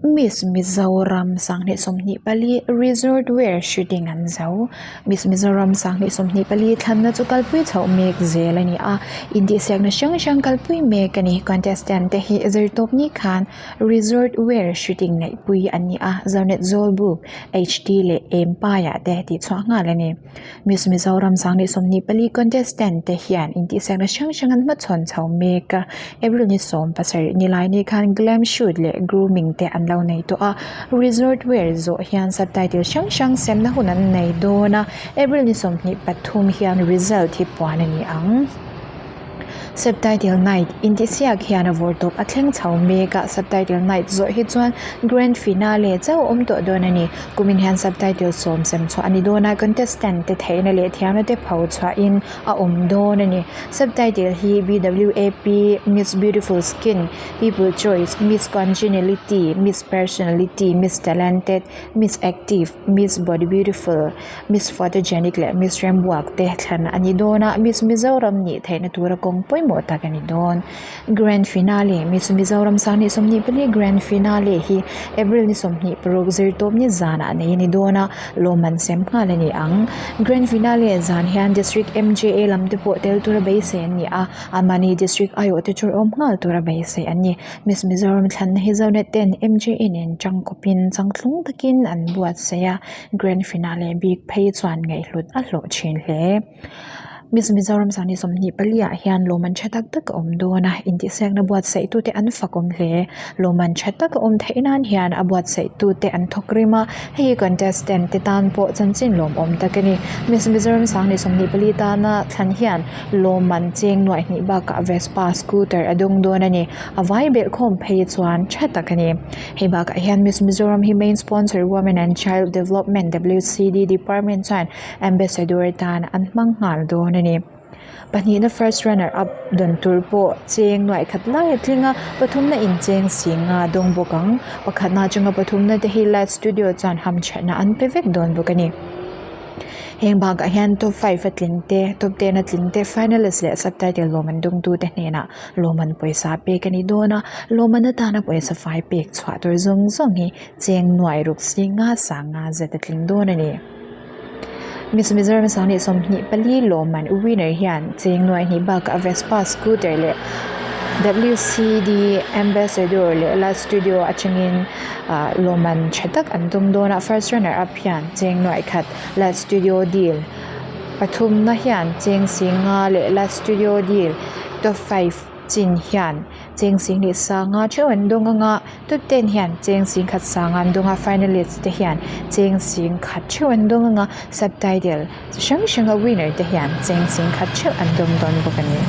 Miss Mizoram 2024 Resort Wear Shooting an zo. Miss Mizoram 2024 thlanna chu kalpui chhoh mek zel a ni a, intihsiakna hrang hrang kalpui mek a ni. Contestant te hi zirtawp ni khan Resort Wear Shooting neihpui an ni a, Zonet Zawlbuk, HT leh Empire te tihchhuah nghal a ni. Miss Mizoram 2024 contestant te hian intihsiakna hrang hrang an hmachhawn chho mek a, April ni 17 nilai ni khan glam shoot leh grooming te an lo nei tawh a, resort wear zawh hian subtitle hrang hrang semna hun an nei dawn a, April ni 23 hian result hi puan a ni ang. Subtitle Night intihsiak hian a vawr tawp a thleng chho mek a, Subtitle Night zawh hi chuan Grand Finale chauh a awm tawh dawn a ni. Kumin hian Subtitle sawm sem chhuah a ni dawn a, contestant te theihna leh thiamna te pho chhuahin a awm dawn a ni. Subtitle hi BWAP, Miss Beautiful Skin, People Choice, Miss Congeniality, Miss Personality, Miss Talented, Miss Active, Miss Body Beautiful, Miss Photogenic leh Miss Rembuak te thlan a ni dawn a, Miss Mizoram nih theihna tura kawng pawimawh tak a ni dawn. Grand Finale, Miss Mizoram 2024 Grand Finale hi April ni 26 zirtawp ni zanah nei a ni dawn a, lawmman sem nghal a ni ang. Grand Finale zan hian District MJA lam te pawh tel tura beisei an ni a, amahni District aiawh te chu awm nghal tura beisei an ni. Miss Mizoram thlanna hi Zonet ten MJA nen tangkawpin changthlung takin an buatsaih a, Grand Finale bik phei chuan ngaihhlut a hlawh thin hle. Miss Mizoram 2024 ah hian lawmman tha tak tak a awm dawn a, intihsiakna buatsaih tute an fak awm hle. Lawmman tha tak a awm theih nan hian a buatsaih tute an thawk rim a, hei hi contestant te tan pawh chanchin lawmawm tak a ni. Miss Mizoram 2024 tana thlan hian lawmman cheng nuaih hnih bakah Vespa scooter a dawng dawn a ni. A vai belh khawm phei chuan tha tak a ni. Hei bakah hian Miss Mizoram hi main sponsor Women and Child Development, WCD, Department chuan Ambassador atan an hmang nghal dawn a ni. Pahnihna first runner up dawn tur pawh cheng nuaih khat lai a tling a, pathumna incheng si nga dawng bawk ang. Pakhatna atanga pathumna te hi Light Studio chuan hamthatna an pe vek dawn bawk a ni. Heng bakah hian top 5 a tling te, top 10 a tling te, finalist leh subtitle lawm an dawngtute hnenah lawmman pawisa pek a ni dawn a, lawmman atana pawisa fai pek chhuah tur zawng zawng hi cheng nuai ruk si nga sang nga zet a tling dawn a ni. Miss Mizoram 2024 lawmman winner hian cheng nuai hnih bakah Vespa scooter leh WCD Ambassador leh La Studio atangin ah lawmman tha tak an tum dawn a, first runner up hian cheng nuai khat La Studio deal pathumna hian cheng si nga leh La Studio deal top 5 chin hian cheng sing leh sanga theuh an dawng anga top 10 hian cheng sing khat sanga an dawng a finalist te hian cheng sing khat theuh an dawng anga subtitle chi hrang hranga winner te hian cheng sing khat theuh an dawng dawn bawk a ni.